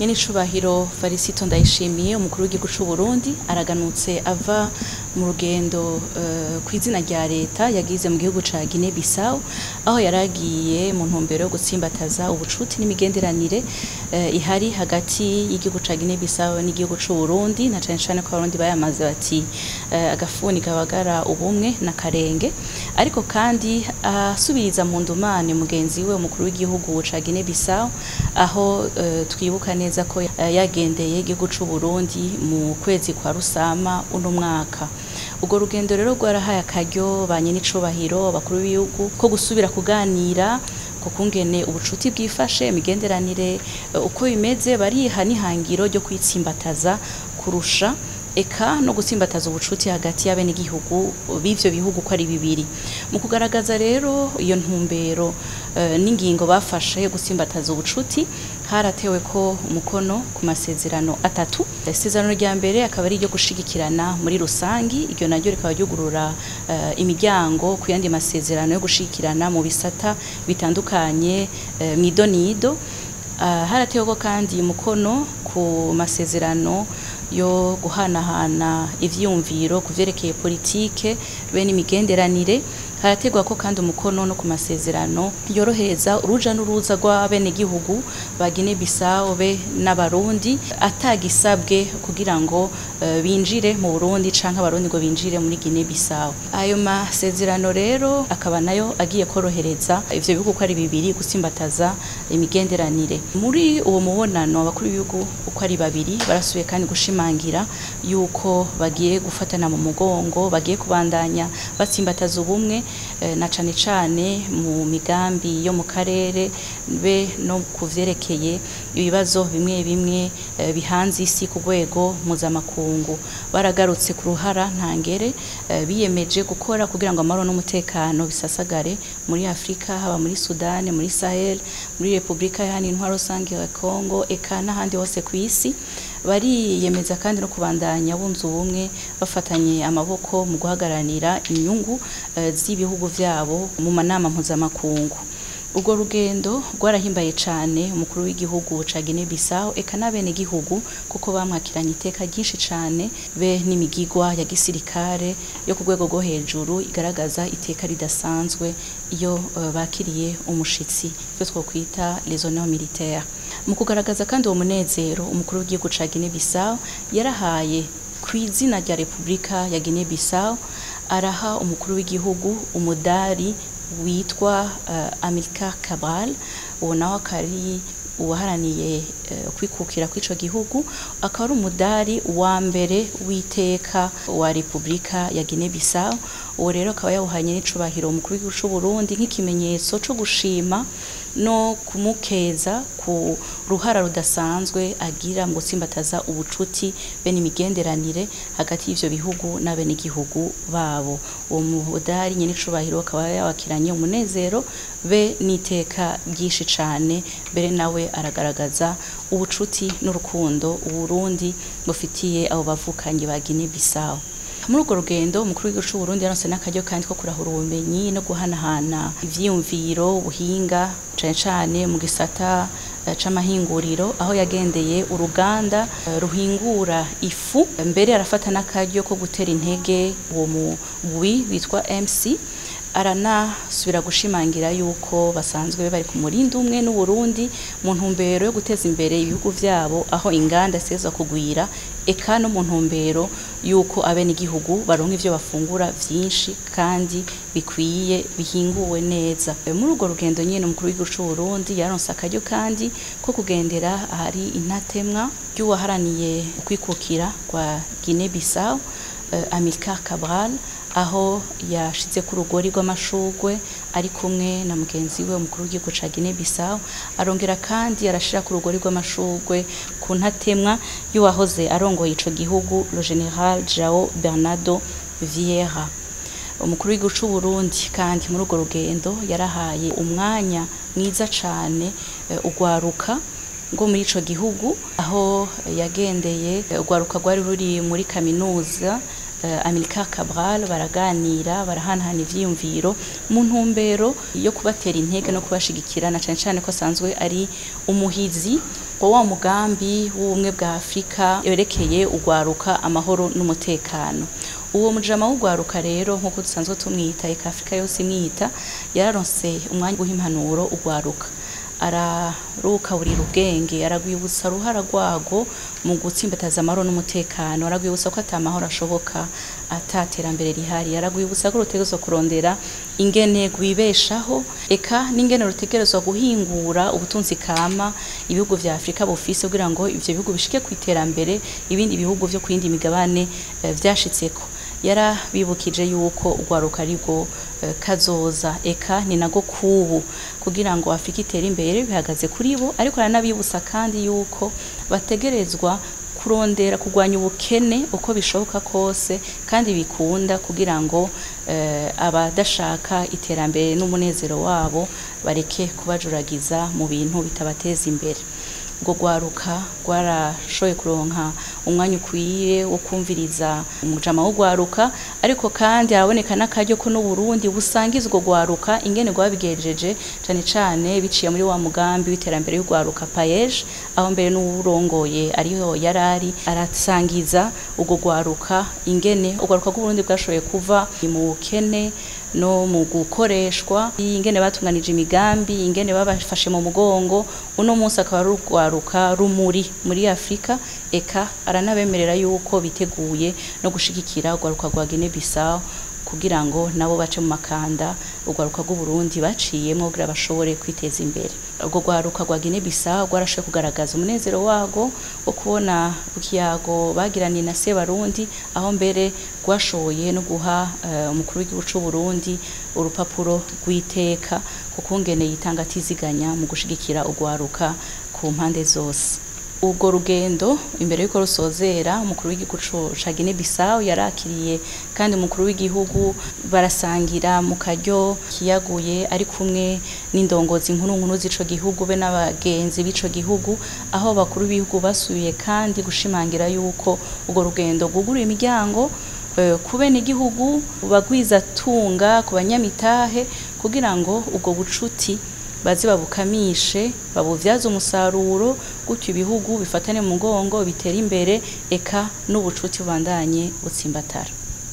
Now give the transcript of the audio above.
Nyenicubahiro Varisito Ndayishimiye, umukuru w'igihugu c'u Burundi, araganutse ava mu rugendo kw'izina rya leta yagize mu gihugu ca Guinea Bissau, aho yaragiye mu ntumbero yo gutsimbataza ubucuti n'imigenderanire ihari hagati y'igihugu ca Guinea Bissau n'igihugu c'u Burundi, na cane cane ko abarundi bayamaze bati agafuni kabagara ubumwe na karenge. Ariko kandi asubiriza mu ndumane mugenzi we umukuru w'igihugu ca Guinea Bissau, aho twibuka neza ko yagendeye igihugu c'u Burundi mu kwezi kwa Rusama uno mwaka. Urwo rugendo rero rwarahaye akaryo ba nyenicubahiro abakuru b'ibihugu ko gusubira kuganira ku kungene ubucuti bwifashe, imigenderanire uko bimeze, bariha n'ihangiro ryo kwitsimbataza kurusha, eka no gutsimbataza ubucuti hagati y'abenegihugu b'ivyo bihugu ko ari bibiri. Mu kugaragaza rero iyo ntumbero n'ingingo bafashe yo gutsimbataza ubucuti, haratewe ko umukono ku masezerano atatu. Isezerano rya mbere akaba ari iryo gushigikirana muri rusangi, iryo naryo rikaba ryugurura imiryango ku yandi masezerano yo gushigikirana mu bisata bitandukanye mw'idonido. Haratewe ko kandi umukono ku masezerano yo guhanahana ivyiyumviro ku vyerekeye politike be n'imigenderanire. Harategwa ko kandi umukono no ku masezerano yorohereza uruja n'uruza rw'abenegihugu ba Guinea Bissau be n'abarundi atagisabwe kugira ngo binjire mu Burundi canke abarundi ngo binjire muri Guinea Bissau. Ayo masezerano rero akaba nayo agiye korohereza ivyo bihugu ko ari bibiri gutsimbataza imigenderanire. Muri uwo mubonano abakuru b'ibihugu uko ari babiri barasubiye kandi gushimangira yuko bagiye gufatana mu mugongo, bagiye kubandanya batsimbataza ubumwe na cane cane mu migambi yo mu karere be no kuvyerekeye ibibazo bimwe bimwe bihanze isi ku rwego mpuzamakungu. Baragarutse ku ruhara ntangere biyemeje gukora kugira ngo amahoro n'umutekano bisasagare muri Afrika, haba muri Sudani, muri Sahel, muri Republika Iharanira Intwaro Rusange ya Congo, eka n'ahandi hose ku isi. Bariyemeza kandi no kubandanya bunze ubumwe bafatanye amaboko mu guhagaranira inyungu z'ibihugu vyabo mu manama mpuzamakungu. Urwo rugendo rwarahimbaye cane umukuru w'igihugu ca Guinea Bissau eka n'abenegihugu, kuko bamwakiranye iteka ryinshi cane be n'imigigwa ya gisirikare yo ku rwego rwo hejuru igaragaza iteka ridasanzwe iyo bakiriye umushitsi, ivyo twokwita les honneurs militaires. Mu kugaragaza kandi uwo munezero, umukuru w'igihugu ca Guinea Bissau yarahaye kw'izina rya Republika ya Guinea Bissau araha umukuru w'igihugu umudari witwa Amilcar Cabral. Uwo nawe akaba uwaharaniye kwikukira kw'ico gihugu, akaba ari umudari wa mbere w'iteka wa Republika ya Guinea Bissau. Uwo rero akaba yawuhanye n'icubahiro umukuru w'igihugu c'u Burundi nk'ikimenyetso co gushima no kumukeza ku ruhara rudasanzwe agira mu gutsimbataza ubucuti be n'imigenderanire hagati y'ivyo bihugu n'abenegihugu babo. Uwo mudari nyen'icubahiro akaba yawakiranye umunezero be n'iteka ryinshi cane, mbere nawe aragaragaza ubucuti n'urukundo Uburundi bufitiye abo bavukanyi ba Guinea Bissau. Muri urwo rugendo umukuru w'igihugu c'u Burundi yaronse n'akaryo kandi ko kurahura ubumenyi no guhanahana ivyiyumviro, ubuhinga, cane cane mu gisata c'amahinguriro, aho yagendeye uruganda ruhingura ifu. Mbere arafata n'akaryo ko gutera intege uwo mugwi witwa MC, aranasubira gushimangira yuko basanzwe bari ku murindi umwe n'Uburundi mu ntumbero yo guteza imbere ibihugu vyabo, aho inganda zitezwa kugwira, eka no mu ntumbero yuko abenegihugu baronka ivyo bafungura vyinshi kandi bikwiye bihinguwe neza. Muri urwo rugendo nyene umukuru w'igihugu c'u Burundi yaronse akaryo kandi ko kugendera ahari intatemwa ry'uwaharaniye kwikukira kwa Guinea Bissau, Amilcar Cabral, aho yashize ku rugori rw'amashurwe ari kumwe na mugenzi we umukuru w'igihugu ca Guinea Bissau. Arongera kandi arashira ku rugori rw'amashurwe ku ntatemwa y'uwahoze arongoye ico gihugu, le général João Bernardo Vieira. Umukuru w'igihugu c'u Burundi kandi muri urwo rugendo yarahaye umwanya mwiza cane ugwaruka ngo muri ico gihugu, aho yagendeye ugwaruka rwari ruri muri kaminuza Amilcar Cabral, baraganira barahanahana ivyiyumviro mu ntumbero yo kubatera intege no kubashigikira, na cane cane ko asanzwe ari umuhizi Wa mugambi w'ubumwe bwa Afrika yerekeye ugwaruka, amahoro n'umutekano. Uwo mujama w'ugwaruka rero, nk'uko dusanzwe tumwita, eka Afrika yose imwita, yararonse umwanya guha impanuro ugwaruka, ararukaburira ubwenge, aragwibutsa uruhara rwago mu gutsimbataza amahoro n'umutekano, aragwibutsa ko ata mahoro ashoboka ata terambere rihari, aragwibutsa ko rutegerezwa kurondera ingene rwibeshaho, eka n'ingene rutegerezwa guhingura ubutunzi kama ibihugu vya Afrika bufise, kugira ngo ivyo bihugu bishike ku iterambere ibindi bihugu vyo ku yindi migabane vyashitseko. Yarabibukije yuko urwaruka aribwo kazoza, eka ni nago kubu, kugira ngo Afrika itere imbere bihagaze kuri bo. Ariko aranabibutsa kandi yuko bategerezwa kurondera kurwanya ubukene uko bishoboka kose kandi bikunda, kugira ngo abadashaka iterambere n'umunezero wabo bareke kubajuragiza mu bintu bitabateza imbere. Ubwo rwaruka rwarashoboye kuronka umwanya ukwiye wo kumviriza umujama w'urwaruka, ariko kandi haraboneka n'akaryo ko n'Uburundi busangiza urwo rwaruka ingene rwabigejeje, cane cane biciye muri wa mugambi w'iterambere y'urwaruka PAEEJ, aho mbere n'uwurongoye ariho yarari, arasangiza urwo rwaruka ingene urwaruka rw'Uburundi bwashoboye kuva mu bukene no mu gukoreshwa, ingene batunganije imigambi, ingene babafashe mu mugongo, uno munsi akaba ari urwaruka rumuri muri Afrika. Eka aranabemerera yuko biteguye no gushigikira urwaruka rwa Guinea Bissau kugira ngo nabo bace mu makanda urwaruka rw'Uburundi baciyemwo, kugira bashobore kwiteza imbere. Urwo rwaruka rwa Guinea Bissau rwarashoboye kugaragaza umunezero warwo wo kubona ikiyago bagiraniye na Sebarundi, aho mbere rwashoboye no guha umukuru w'igihugu c'u Burundi urupapuro rw'iteka ku kungene yitanga atiziganya mu gushigikira urwaruka ku mpande zose. Ubwo rugendo imbere yuko rusozera, umukuru w'igihugu ca Guinea Bissau yarakiriye kandi umukuru w'igihugu, barasangira mu karyo kiyaguye ari kumwe n'indongozi nkuru nkuru z'ico gihugu be n'abagenzi b'ico gihugu, aho bakuru b'ibihugu basubiye kandi gushimangira yuko urwo rugendo rwuguruye imiryango ku benegihugu, bagwizatunga, ku banyamitahe, kugira ngo ubwo bucuti baze babukamishe, babuvyaze umusaruro, gutyo ibihugu bifatane mu mugongo, bitere imbere, eka n'ubucuti bubandanye butsimbatara.